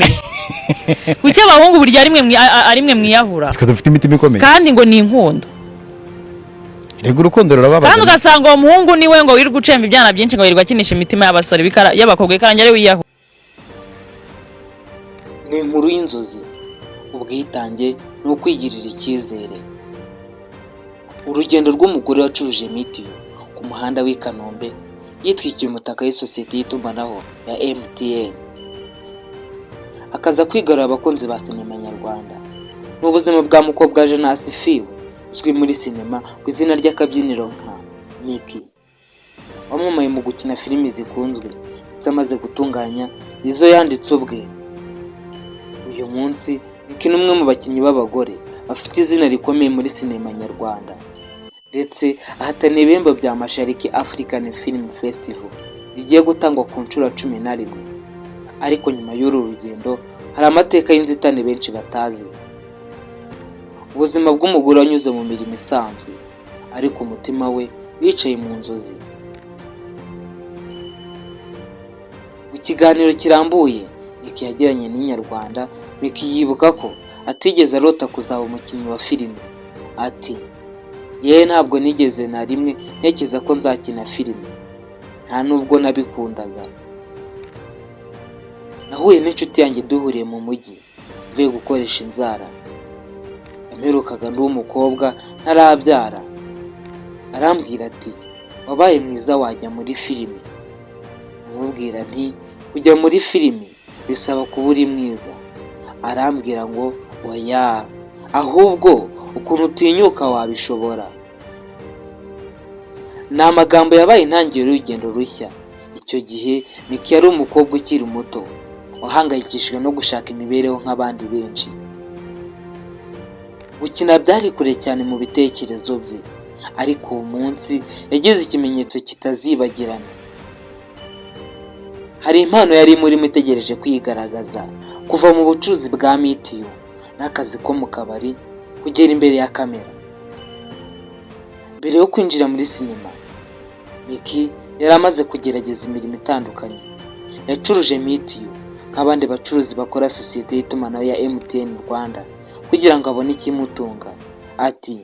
Ikomeye. Kuki abahungu buri gihe ari mwe mwiyahura? Twe dufite imitima ikomeye. Kandi ngo ni inkundo. Rega urukundo rurababaza. Kandi ugasanga uwo muhungu niwe ngo wirirwa ucemba ibyana byinshi, ngo wirirwa akinisha imitima y'abasore, y'abakobwa, bikarangira ari wiyahura. Ni inkuru y'inzozi, ubwitange ni ukwigirira icyizere. Urugendo rw'umugore wacuruje mitiyu ku muhanda w'i Kanombe yitwikiye umutaka w'isosiyete y'itumanaho ya MTN, akaza kwigarurira abakunzi ba sinema nyarwanda. Ni ubuzima bwa Mukobwa Jana Asifiwe, uzwi muri sinema ku izina ry'akabyiniro nka Micky, wamamaye mu gukina filimi zikunzwe, ndetse amaze gutunganya izo yanditse ubwe. Uyu munsi Micky ni umwe mu bakinnyi b'abagore bafite izina rikomeye muri sinema nyarwanda, ndetse ahataniye ibihembo bya Mashariki African Film Festival bigiye gutangwa ku nshuro ya 11. Ariko nyuma y'uru rugendo hari amateka y'inzitane benshi batazi: ubuzima bw'umugore wanyuze mu mirimo isanzwe, ariko umutima we wicaye mu nzozi. Mu kiganiro kirambuye Micky yagiranye n'Inyarwanda, Micky yibuka ko atigeze arota kuzaba umukinnyi wa filime. Ati: "Yewe, ntabwo nigeze na rimwe ntekereza ko nzakina filime, nta nubwo nabikundaga. Nahuye n'inshuti yanjye, duhuriye mu mujyi mvuye gukoresha inzara. Yamperukaga ndi umukobwa ntarabyara. Arambwira ati: 'Wabaye mwiza, wajya muri filime.' Ndamubwira nti: 'Kujya muri filime bisaba kuba uri mwiza.' Arambwira ngo: 'Oya, ahubwo ukuntu utinyuka wabishobora.' Ni amagambo yabaye intangiriro y'urugendo rushya. Icyo gihe Micky yari umukobwa ukiri muto wahangayikishijwe no gushaka imibereho nk'abandi benshi. Gukina byari kure cyane mu bitekerezo bye, ariko uwo munsi yagize ikimenyetso kitazibagirana. Hari impano yari imurimo itegereje kwigaragaza. Kuva mu bucuruzi bwa mitiyu n'akazi ko mu kabari kugera imbere ya kamera. Mbere yo kwinjira muri sinema, Micky yari amaze kugerageza imirimo itandukanye. Yacuruje mitiyu nk'abandi bacuruzi bakora sosiyete y'itumanaho ya MTN Rwanda kugira ngo abone ikimutunga. Ati: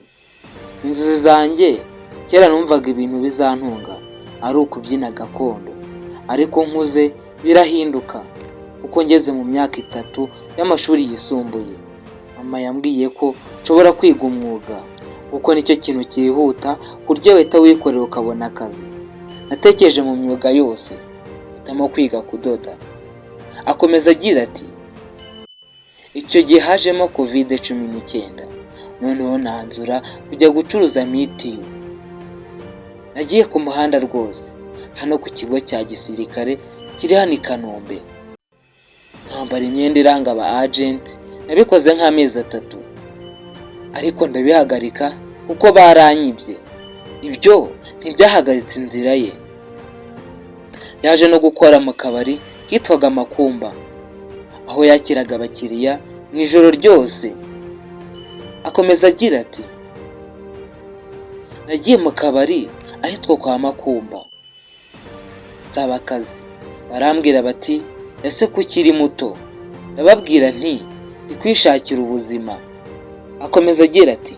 "Inzozi zanjye kera numvaga ibintu bizantunga ari ukubyina gakondo, ariko nkuze birahinduka, kuko ngeze mu myaka 3 y'amashuri yisumbuye mama yambwiye ko nshobora kwiga umwuga, kuko nicyo kintu cyihuta ku buryo wahita wikorera ukabona akazi. Natekereje mu myuga yose, mpitamo kwiga kudoda." Akomeza agira ati: "Icyo gihe hajemo COVID-19, noneho nanzura kujya gucuruza mitiyu. Nagiye ku muhanda rwose hano ku kigo cya gisirikare kiri hano i Kanombe, nkambara imyenda iranga aba agent. Nabikoze nk'amezi 3, ariko ndabihagarika kuko baranyibye." Ibyo ntibyahagaritse inzira ye. Yaje no gukora mu kabari kitwaga Makumba, aho yakiraga abakiriya mu ijoro ryose. Akomeza agira ati: "Nagiye mu kabari ahitwa kwa Makumba, nsaba akazi. Barambwira bati: 'Ese ko ukiri muto?' Ndababwira nti: 'Ndi kwishakira ubuzima.'" Akomeza agira ati: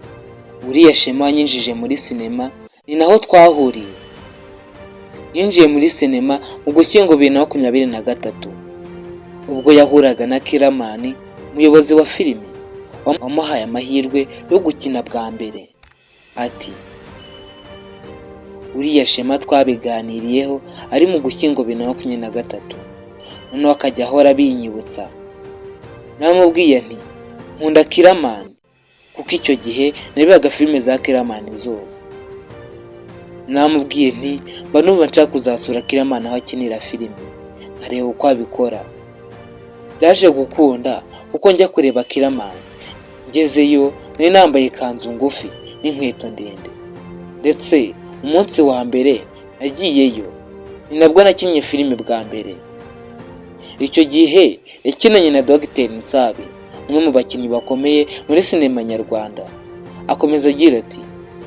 "Uriya Shema wanyinjije muri sinema ni naho twahuriye." Yinjiye muri sinema mu Gushyingo 2023, ubwo yahuraga na Killaman, umuyobozi wa filime, wamuhaye amahirwe yo gukina bwa mbere. Ati: "Uriya Shema twabiganiriyeho ari mu Gushyingo 2023, noneho akajya ahora abinyibutsa. Namubwiye nti: 'Nkunda Killaman,' kuko icyo gihe narebaga filime za Killaman zose. Namubwiye nti: 'Mba numva nshaka kuzasura Killaman aho akinira filime, nkareba uko abikora.' Byaje gukunda, kuko njya kureba Killaman, ngezeyo nari nambaye ikanzu ngufi n'inkweto ndende. Ndetse umunsi wa mbere nagiyeyo ni nabwo nakinnye filime bwa mbere." Icyo gihe yakinanye na Dogiteri Nsabi, umwe mu bakinnyi bakomeye muri sinema nyarwanda. Akomeza agira ati: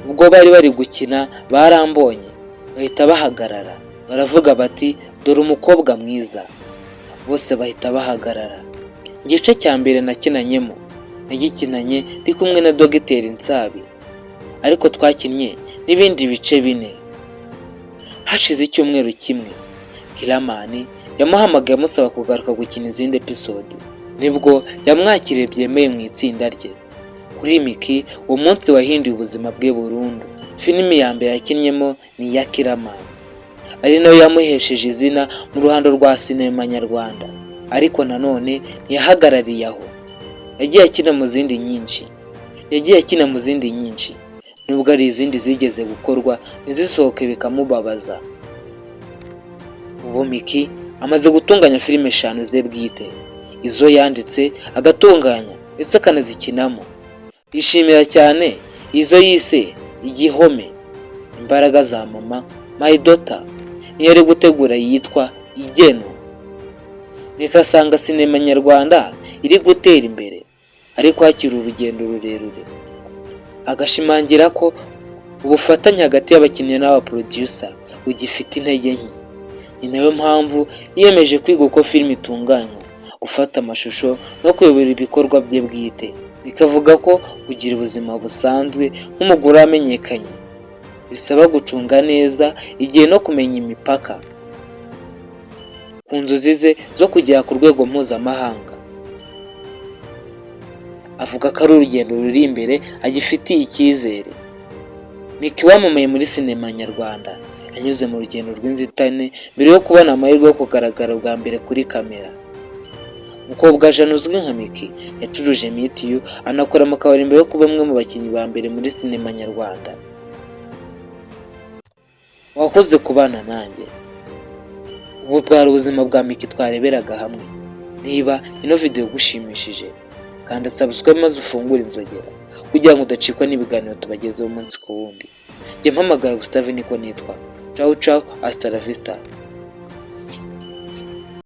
"Ubwo bari bari gukina barambonye, bahita bahagarara, baravuga bati: 'Dore umukobwa mwiza.' Bose bahita bahagarara." "Igice cya mbere nakinanyemo nagikinanye ndi kumwe na Dogiteri Nsabi, ariko twakinnye n'ibindi bice bine." Hashize icyumweru kimwe, Killaman yamuhamagaye amusaba kugaruka gukina izindi episode. Nibwo yamwakiriye byemewe mu itsinda rye. Kuri Micky, uwo munsi wahinduye ubuzima bwe burundu. Filimi ya mbere yakinnyemo ni iya Killaman, ari nayo yamuhesheje izina mu ruhando rwa sinema nyarwanda. Ariko nanone ntiyahagarariye aho, yagiye akina mu zindi nyinshi, nubwo ari izindi zigeze gukorwa ntizisohoke bikamubabaza. Ubu Micky amaze gutunganya filime eshanu ze bwite, izo yanditse, agatunganya ndetse akanazikinamo. Yishimira cyane izo yise Igihome, Imbaraga za Mama, My Daughter, niyo ari gutegura yitwa Igeno. Micky asanga sinema nyarwanda iri gutera imbere, ariko hakiri urugendo rurerure, agashimangira ko ubufatanye hagati y'abakinnyi n'aba producer bugifite intege nke. Ni nayo mpamvu yiyemeje kwiga uko filime itunganywa, gufata amashusho no kuyobora ibikorwa bye bwite. Bikavuga ko kugira ubuzima busanzwe nk'umugore wamenyekanye bisaba gucunga neza igihe no kumenya imipaka. Ku nzozi ze zo kugera ku rwego mpuzamahanga, avuga ko ari urugendo ruri imbere agifitiye icyizere. Micky wamamaye muri sinema nyarwanda yanyuze mu rugendo rw'inzitane mbere yo kubona amahirwe yo kugaragara bwa mbere kuri kamera. Mukobwajana uzwi nka Micky yacuruje mitiyu, anakora mu kabari mbere yo kuba umwe mu bakinnyi ba mbere muri sinema nyarwanda. Wakoze kubana nanjye. Ubu bwari ubuzima bwa Micky twareberaga hamwe. Niba ino video igushimishije, kanda subscribe maze ufungure inzogera kugira ngo udacikwa n'ibiganiro tubagezeho umunsi ku wundi. Jya mpamagara Gustave, niko nitwa. Ciao ciao, hasta la vista.